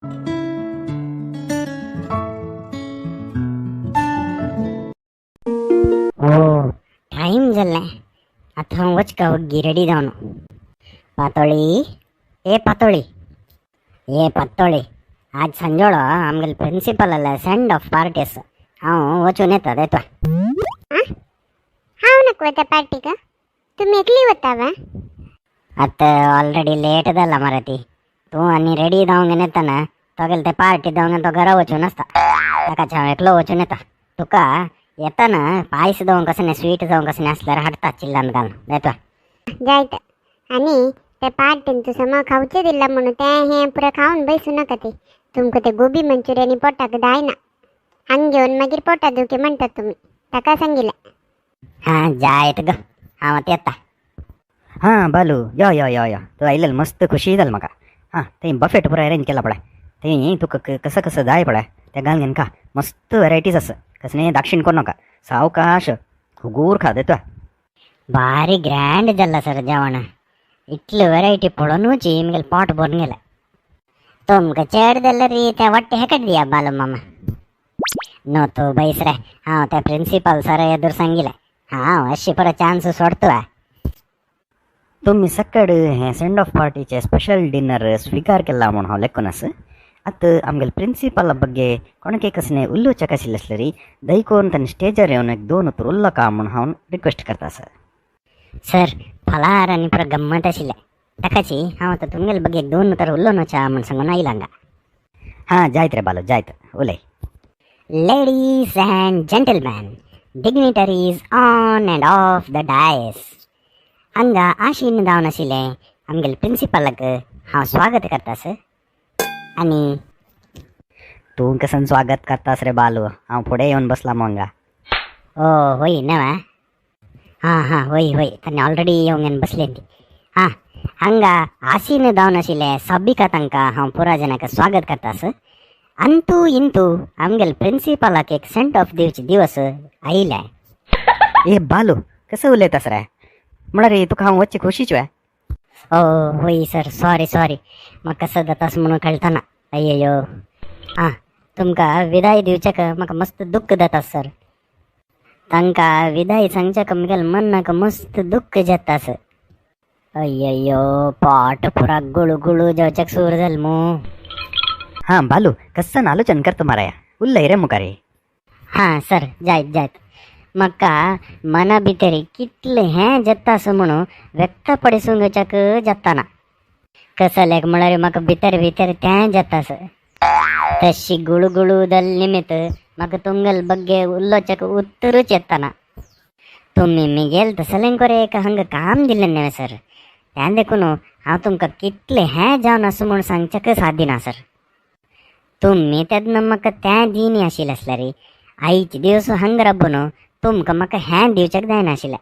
ओ time जाल्लें. आतां हांव वचका वग्गी रेडी जावन. पातोळी, ए पातोळी, ए पातोळी, आज सांजोळो आमगेले प्रिन्सिपल सेंड ऑफ पार्टी आसा. हांव वचून येता देतवा. हांव नको वता पार्टीक, तुमी एकली वता वा? आतां ऑलरेडी लेट जाला मरे ती. तूं आनी रेडी जावंक येताना तोगेले ते पार्टी जावंक तो घरा वचून आसता. ताकाच हांव एकलो वचून येता. तुका येताना पायस जावंक कसलें स्वीट जावंक कसलें आसल्यार हाडटा चिल्लान घालून देतवा. जायत. आनी ते पार्टीन तूं समा खावचें दिलां म्हणून तें हें पुरो खावन बैसूं नाका. ती तुमकां ते गोबी मंचुरियन पोटाक जायना. हांग घेवन मागीर पोटा दुखी म्हणटात तुमी. ताका सांगिल्लें. हां जायत गो, हांव आतां येता. हां बालू, यो यो यो यो, तूं आयलेल मस्त खुशी जाल म्हाका. हां, थंय बफेट पुरो अरेंज केला पळय. थंय तुका कसं कसं जाय पळय तें घाल घेवन खा. मस्त व्हेरायटीज आसा. कसलें दाक्षिण करूं नाका, सावकाश हुगूर खा देतवा. भारी ग्रँड जाल्ला सर जेवण. इतले व्हेरायटी पळोवनूच म्हगेलें पोट भरून गेलें. तुमकां चड जाल्यार तें वाट्टे हेकट दिया बालू मामा. न्हू तूं बैस रे. हांव त्या प्रिन्सिपल सर एदूर सांगिल्लें, हांव अशी परत चान्स सोडतो. तुमी सकड हें सेंड ऑफ पार्टीचें स्पेशल डिनर स्विकार केला म्हूण हांव लेखून आसा. आतां आमगेले प्रिन्सिपला ಬಗ್ಗೆ कोणाक कसलें उलोवचें आशिल्लें आसल्यार दयकून ताणें स्टेजार येवन एक दोन उतर उलोवका म्हूण हांव रिक्वेस्ट करता सर. सर, फलार आनी पुरो गम्मत आशिल्लें. ताकाची हांव आतां तुमगेले ಬಗ್ಗೆ एक दोन उतर उलोवनूच म्हूण सांगून आयला हांगा. हां जायत रे बालू, जायत, उलय. Ladies and gentlemen, dignitaries on and off the dais, हांगा आशीन जावन आशिल्लें आमगेले प्रिन्सिपलाक हांव स्वागत करता सर. आनी तूं कसन स्वागत करतास रे बालू, हांव फुडें येवन बसला मग हांगा. ओ होय नवा, हां हां, होय होय, तांणी ऑलरेडी येवन बसले ती. हां, हांगा आसीन जावन आशिल्ले सबिका तांकां हांव पुरा जनाक स्वागत करता सर. अंतू इंतू आमगेले प्रिन्सिपलाक एक सेंट ऑफ दिवचे दिवस आयले. ए बालू, कसं उलयतास रे? म्हळ्यार तुका हांव वच्चे खुशीच वे? ओ होय सर, सॉरी सॉरी, म्हाका कसं जातास म्हणून कळतना. अय्यो, आं, तुमकां विदाय दिवच्याक म्हाका मस्त दुःख जाता सर. तांकां विदाय सांगच्याक म्हगेल्या मनाक मस्त दुःख जाता सर. अय्यो, पोट पुरा गुळू गुळू जावच्याक सुरू जालें मू. हां बालू, कसन आलोचन करता माराया, उलय रे मुखारी. हां सर, जायत जायत. म्हाका मना भितर कितलें हें जाता आसा म्हणून व्यक्त पडिसूंक घेवच्याक जाताना. कसलेक म्हळ्यार म्हाका भितर भितर तें जाता आसा. तशी गुळू गुळू जाल्ले निमित्त म्हाका तुमगेले ಬಗ್ಗೆ उलोवच्याक उत्तरूच येताना. तुमी मिगेल तसलें कोरे एक हांगा काम दिल्लें न्हय सर, तें देखून हांव तुमकां कितलें हें जावन आसा म्हूण सांगच्याक सादिना सर. तुमी तेन्ना म्हाका तें दिनी आशिल्लें आसल्यार आयचे दिवस हांगा राबून तुमकां म्हाका हें दिवच्याक जायनाशिल्लें.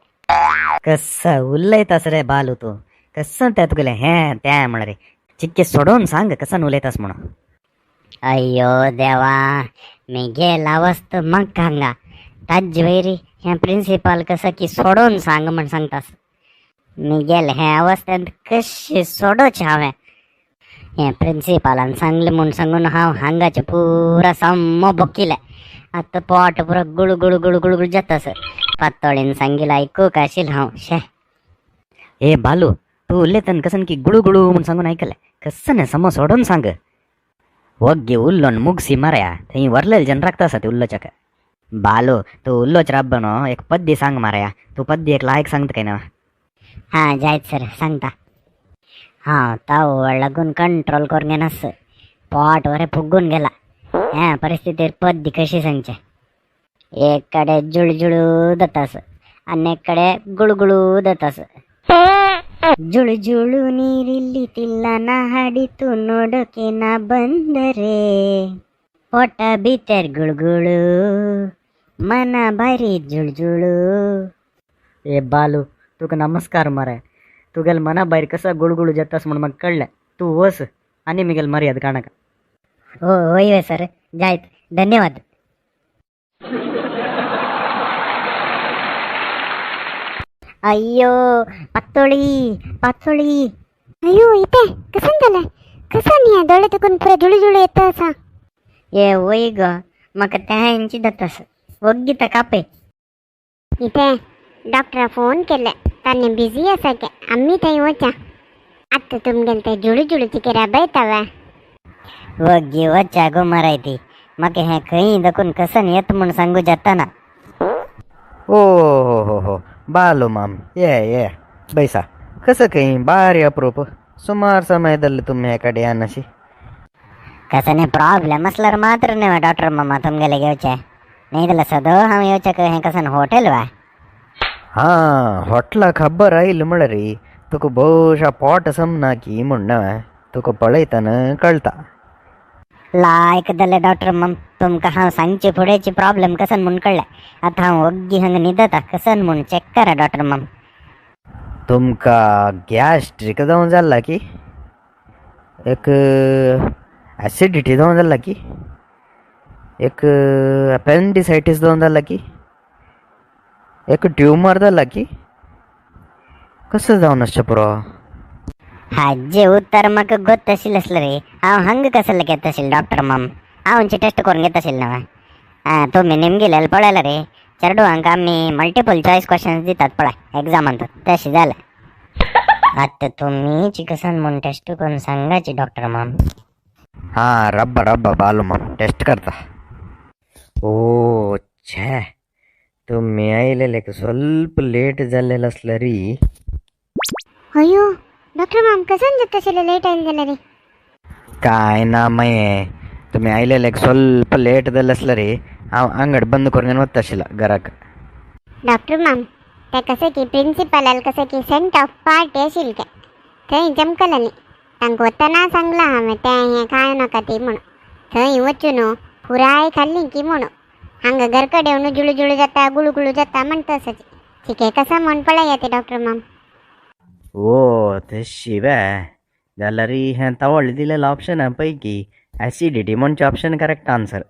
कसं उलयतास रे बालू तूं? कसं तें तुगेलें हें तें म्हळ्यार चिक्के सोडोवन सांग कसन उलयतास म्हणून. अय्यो देवा, मिगेल अवस्थ म्हाका हांगा ताजे वयर हें प्रिन्सिपल कसं की सोडोवन सांग म्हण सांगतास. मिगेल हे अवस्थेंत कशें सोडोवचें हांवें? हें प्रिन्सिपलान सांगलें म्हूण सांगून हांव हांगाचें पुरा सामो बोकिलें. आतां पोट पुरो गुळू गुळू गुळू गुळू गुळू जाता सर. पातोळीन सांगिल्लें आयकूंक आशिल्लें हांव. शे. ए बालू, तूं उलयतान कसन की गुळू गुळू म्हूण सांगून आयकलें. कसन समो सोडून सांग. वग्गे उल्लोन मुगसी मारया, थंय वरलेले जन राखता आसा ते उल्लोच्याक. बालू, तूं उल्लोच राब्बनो एक पद्दी सांग मारया. तूं पद्दी एक लायक सांगता काय ना? हां जायत सर, सांगता. हांव तावळ लागून कंट्रोल करूंक येनास. पोट बरें फुगून गेला. ह्या परिस्थितीर पद्दी कशी सांगचें? एक कडे जुळजुळू जातास आनी एक कडे गुळगुळू जातास. ಜುಳು ಜುಳು ನೀರಿಲ್ಲಿ ತಿಲ್ಲನ ಹಾಡಿತು ನೋಡೋಕೆ ನಾ ಬಂದರೆ, ಪೊಟ್ಟ ಬಿತ್ತರ್ ಗುಳುಗುಳು ಮನ ಬಾರಿ ಜುಳುಜುಳು. ए बालू, तुका नमस्कार मरे. तुगेल मना भायर कसा गुळगुळू जातास म्हूण म्हाका कळ्ळें. तूं वस आनी मिगेल मर्याद काणाका. हो होय सर, जायत, धन्यवाद. अय्यो पातोळी, पातोळी. अयो इतें कसन जालें? कसन हें दोळे तेकून पुरो जुळू जुळू येता आसा. ये वय गो, म्हाका तेंची जाता, वग्गी ताका आपय. इथे डॉक्टरा फोन केले, तान्ने बिझी आसा के, आमी थंय वचा. आतां तुमगेले ते जुळू जुळू चिके राबयता. वग्गी वच्चा गो माराय ती, म्हाका हें खंय दकून कसन येत म्हूण सांगू जाता ना. ओ हो हो हो, बालो माम, ये ये बैसा. कसं काही भारी अप्रूप, सुमार ಸಮಯದಲ್ಲಿ तुम्ही ह्या कಡೆ यानाशी. कसने प्रॉब्लेम असल्यार मात्र न्हय डॉक्टर मामा तुमगेले येवचें, नाही जाल्यार सदां हांव येवचें हें कसन हॉटेल वा. हां, हॉटला खबर आयल म्हळ्यार तुका ಬಹುಶಃ पोट समना की म्हण तुका पळयतना कळटा. लायक जालें डॉक्टर माम, तुमकां हांव सांगचे फुडेंची प्रॉब्लेम कसन म्हूण कळ्ळें. आतां हांव वग्गी हांगा न्हिदता, कसन म्हूण चॅक करा डॉक्टर माम. तुमकां गॅस्ट्रीक जावन जाला की, एक ॲसिडिटी जावन जाला की, एक अपेंडिसायटीस जावन जाला की, एक ट्युमर जाला की, कसं जावन आसचें पुरो. हाजे उत्तर म्हाका गोत आशिल्लें आसलें रे, हांव हांगा कसलें घेता आशिल्लें डॉक्टर माम, हांव टेस्ट करून घेता आशिल्लें न्हय. आं, तुमी निमगेलें पळयलां रे, चेडवांक आमी मल्टिपल चॉयस क्वेश्चन्स दितात पळय एग्जामांत, तशें जालें. आतां तुमी कसन म्हूण टेस्ट करून सांगाची डॉक्टर माम. हां, रब्बा रब्बा बालू माम, टेस्ट करता. ओ छे, तुम्ही आयलेले ಸ್ವಲ್ಪ ಲೇಟ್ जाल्लेलं असलं री. अयो डॉक्टर माम, कसन जाता आशिल्लें लेट आयले जाल्यार? काय ना मये, तुम्ही आयलेले ಸ್ವಲ್ಪ ಲೇಟ್ जाल्लें असलं री, हांव अंगड बंद करून वता आशिल्ला घराक. डॉक्टर माम, ते कशें की प्रिन्सिपलाल कशें की सेंट ऑफ पार्टी आशिल्ली ते थंय जमकलांनी तांकां वतना सांगलां हांवें तें हें खावं नाका ती म्हणून, थंय वचून पुराय खाल्ली की म्हणून हांगा घर कडेन येवन जुळू जुळू जाता, गुळू गुळू जाता म्हणटा आसाची. चिके कसा म्हण पळया ते डॉक्टर माम. ओ तशी वे जाल्यार हें तवळ दिलेलं ऑप्शना पैकी ॲसिडिटी म्हणचे ऑप्शन करेक्ट आन्सर.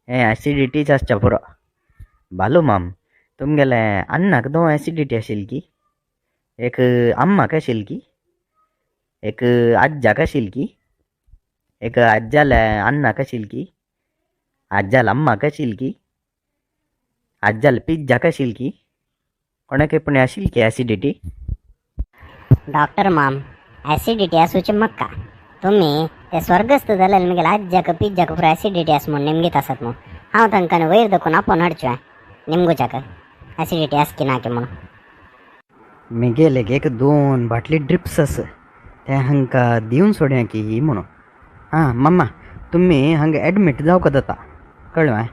हें ॲसिडिटीच आसच्या पुरो. बालू माम, तुमगेले अन्नाक दोन ॲसिडिटी आशिल्ली की, एक अम्माक आशिल्ली की, एक आज्जाक आशिल्ली की, एक आज्जाले अन्नाक आशिल्ली की, आज्जाल अम्माक आशिल्ली की, आज्जाल पिज्जाक आशिल्ली की, कोणाकय पूण आशिल्ली की ॲसिडिटी? डॉक्टर माम, ॲसिडिटी आसूची मक्का, तुमी ते स्वर्गस्थ जालेले मगेले आज्जाक पिज्जाक पुरो ॲसिडिटी आस म्हूण नेमगीत आसात म्हूण हांव तांकां वयर दखून आपोवन हाडचो निमगुच्याक ॲसिडिटी आस की ना की म्हणून. मिगेले एक दोन बाटली ड्रिप्स आस, ते हांकां दिवन सोडया की म्हणून. आं मम्मा, तुमी हांगा एडमीट जावंक जाता, कळ्ळें?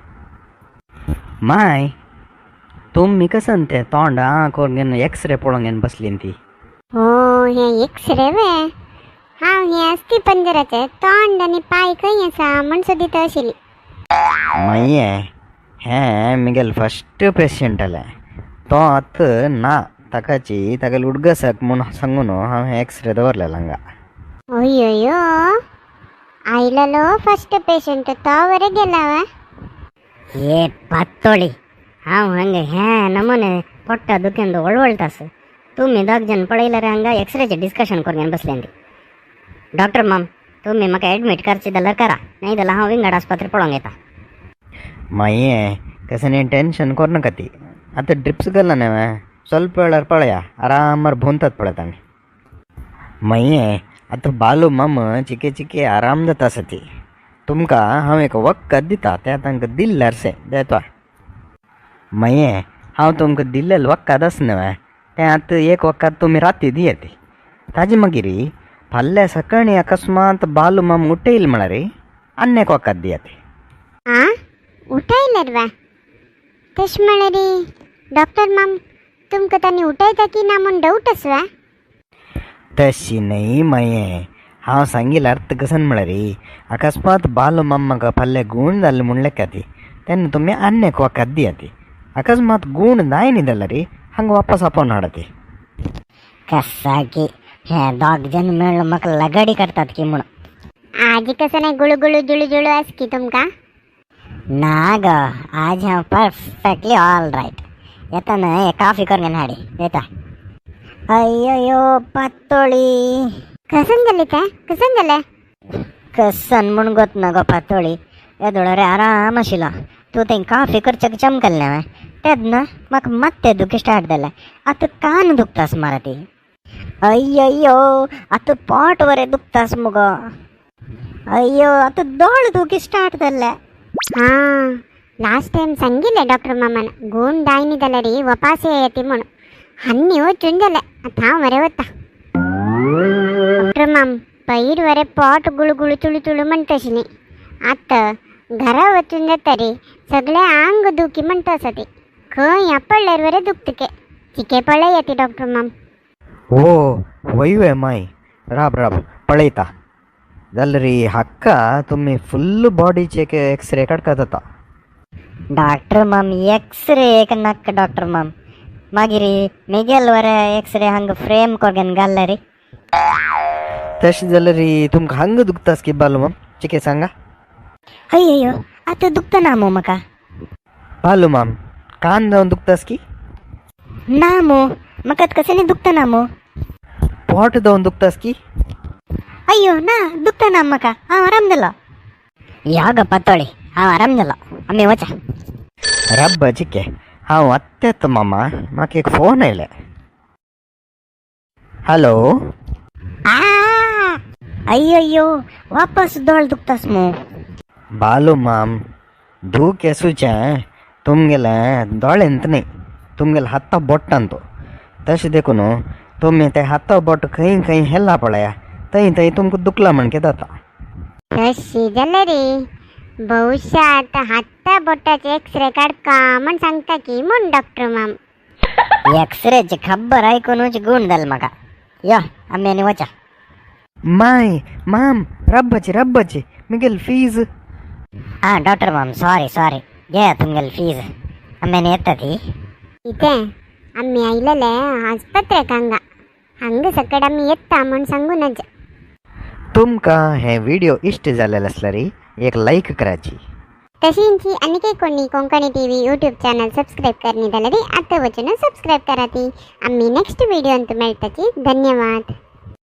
माय, तुमी कसन ते तोंड आं करून घेवन एक्सरे पळोवंक घेवन बसली ती. हो, हे एक्सरे वे, हांव हे अस्थी पंजराचे तोंड आनी पांय खंय आसा म्हण सोदीत आशिल्ली. मागीर हें मिगेल फस्ट पेशंट आलें, तो आतां ना, ताकाची ताका उडगसाक म्हूण सांगून हांव हें एक्सरे दवरलेलो हांगा. अय्यो, आयलेलो फस्ट पेशंट तो बरें गेला वा. ये पातोळी, हांव हांगा हे नमुने पोट्टा दुखेन वळवळटास, तुमी दोग जण पळयल्यार हांगा एक्सरेचें डिस्कशन करून बसले ती. डॉक्टर माम, तुमी म्हाका एडमीट करचे जाल्यार करा, नाही जाल्यार हांव विंगड आस्पत्रे पळोवंक येता. मागीर कसलें टेन्शन करूं नाका ती, आतां ड्रिप्स घालना न्हय, ಸ್ವಲ್ಪ वेळार पळया आरामार भोंवतात पळयता आमी. मागीर आतां बालू माम चिके चिके आराम जाता आसा ती. तुमकां हांव एक वखद दिता, तें तांकां दिल्यार से देता. मागीर हांव तुमकां दिल्लेलें वखद आसा न्हय, तें आतां एक वखद तुमी राती दियात, ताजे मागीर फाल्यां सकाळीं अकस्मात बालू माम उठयल म्हळ्यार आनी एक वखद दियात. आं, उठयल्यार वा? तशें म्हळ्यार डॉक्टर माम, तुमकां तांणी उठयता की ना म्हूण डावट आसा वा? तशी न्हय माये, हांव सांगिल्लें अर्थ कसन म्हळ्यार अकस्मात बालू मामाक फाल्यां गूण जालें म्हूण लेखा ती, तेन्ना तुमी आनी एक वखद दियात. अकस्मात गूण जायना जाल्यार हांगा वापस आपोवन हाडात. कसा की हे दोग जण मेळून म्हाका लगाडी करतात की म्हणून. आजी कसं नाही गुळू गुळू जुळू जुळू आस की तुमकां? ना गो, आज हांव परफेक्टली ऑल रायट. येता न्हय कॉफी करून हाडी येता. अय्यो पातोळी, कसन जालें तें, कसन जालें? कसन म्हूण गोत ना गो पातोळी येदोळ रे आराम आशिल्लो. तूं थंय काफी करच्याक चमकलें हांवें तेन्ना म्हाका मात्ते दुखी स्टार्ट जालें. आतां कान दुखतास मारा ती. अय्यो आतां पोट बरें दुखतास मुगो. अय्यो आतां दोळ दुखी स्टार्ट जाल्ले. हां लास्ट टायम सांगिल्लें डॉक्टर मामान गूण दायनी जाल्यार वपास येती म्हूण. हन्नी वचून जालें आतां हांव मरे वता. डॉक्टर माम पयर वरे पोट गुळगुळू तुळू तुळू म्हणटा आशिल्ली. आतां घरा वचून जाता रे सगळें आंग दुखी म्हणटा आसा ती. खंय आपडल्यार बरें दुखतके चिके पळय ती डॉक्टर माम. ओ वय माय राब राब पळयता जाल्यार हाका तुमी फुल्ल बॉडीचे एक एक्सरे काडका जाता. डॉक्टर माम एक्सरे एक नाका डॉक्टर माम. मागीर मेगेल वरे एक्सरे हांगा फ्रेम कोरून घाल्ला रे. तशें जाल्यार तुमकां हांगा दुखतास की बालू माम चिके सांगा. अय्यो आतां दुखता ना मो म्हाका. बालू माम कान जावन दुखतास की? ना मो म्हाका कशें दुखता ना मो. पोट जावन दुखतास की? अय्यो ना दुखता ना म्हाका. हांव आराम जालो. या गो पातोळी हांव आराम जालो. आमी वचा. रब्ब चिके हांव आत्तेत मामा म्हाका एक फोन आयले. हॅलो. अय्यो वापस दोळ दुखतास मो. बालू माम दूख येसूचें तुमगेलें दोळेंत न्ही तुमगेलें हाता बोटान तो. तशें देखून तुमी ते हाता बोट खंय खंय हेला पळया थंय थंय तुमकां दुखला म्हणके जाता. तशी जाल्यार बहुशा आतां हाता बोटाचे एक्सरे काडका म्हण सांगता की म्हूण डॉक्टर माम. एक्सरेची खबर आयकुनूच गूण जालें म्हाका. यो आमी आनी वचा. माय माम रब्बाची रब्बाची मिगेल फीज. आं डॉक्टर माम सॉरी सॉरी घेया तुमगेली फीज. आमी आनी येता ती. इतें आमी आयलेले आस्पत्रेक हांगा हांगा सकड आमी येता म्हूण सांगू नज. तुमकां हे व्हिडिओ इश्ट जालेले आसल्यार एक लायक कराची. तशींची आनीकय कोणी Konkani TV YouTube channel subscribe करनी जाल्यार आतां वचून सबस्क्रायब कराती. आमी नेक्स्ट व्हिडियोंत मेळटाची. धन्यवाद.